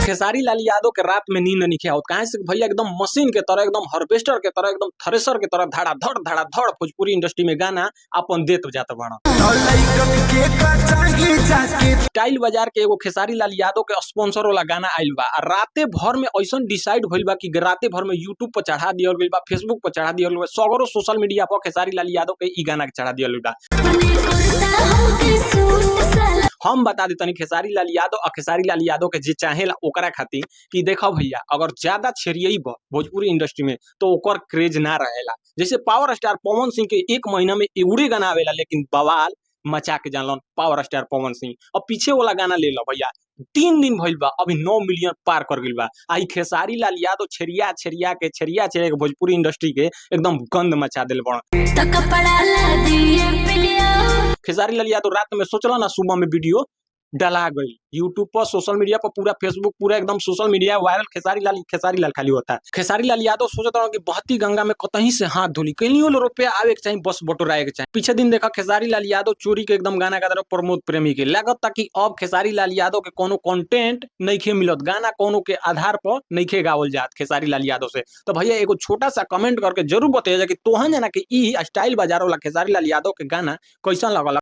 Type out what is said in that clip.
खेसारी लाल यादव के रात में नींद नहीं आवत, काहे से भैया एकदम मशीन के तरह, एकदम हार्वेस्टर के तरह, एकदम थ्रेसर के तरह धड़ा धड़ धड़ा धड़ भोजपुरी इंडस्ट्री में गाना अपन देत जात बाड़न। स्टाइल बाजार के एगो खेसारी लाल यादव के स्पॉन्सर वाला गाना आइल बा आ राते भर में ऐसन डिसाइड भइल बा कि राते भर में यूट्यूब पर चढ़ा दियल गइल बा, फेसबुक पर चढ़ा दियल गइल बा, सगरो सोशल मीडिया पर खेसारी लाल यादव के ई गाना के चढ़ा दियल गइल बा। हम बता दी तनी खेसारी लाल यादव आ खेसारी लाल यादव के जे चाहेला ओकरा खातिर कि देखो भैया, अगर ज्यादा छेरियई भोजपुरी इंडस्ट्री में तो ओकर क्रेज ना रहेला। जैसे पावर स्टार पवन सिंह के एक महीना में एगुड़े गाना आवेला, लेकिन बवाल मचा के जानलन पावर स्टार पवन सिंह। अब पीछे वाला गाना ले लो भैया, 3 दिन भइल बा, अभी 9 मिलियन पार कर गइल बा। आ ई खेसारी लाल यादव छेरिया छेरिया के छेरिया छेरिया के भोजपुरी इंडस्ट्री के एकदम गंद मचा दिल बड़न। खेसारी लाल यादव रात में सोचला ना, सुबह में वीडियो डला गई यूट्यूब पर, सोशल मीडिया पर, पूरा फेसबुक, पूरा एकदम social media viral Khesari Lal, Khesari Lal खाली होता है। खेसारी लाल यादव सोचता रहो कि बहती गंगा में कतही से हाथ धोली, कहीं रुपया आवे के चाहिए, बस बटोराए के चाहिए। पीछे दिन देखा खेसारी लाल यादव चोरी के एकदम गाना गाता रहो प्रमोद प्रेमी के। लागत कि अब खेसारी लाल यादव के कोनो कंटेंट नइखे मिलत, गाना कोनो के आधार पर नइखे गावल जात खेसारी लाल यादव से। तो भैया एगो छोटा सा कमेंट करके जरूर बताइए कि तोहन जना के ई स्टाइल बाजार वाला खेसारी लाल यादव के गाना कैसन लगल।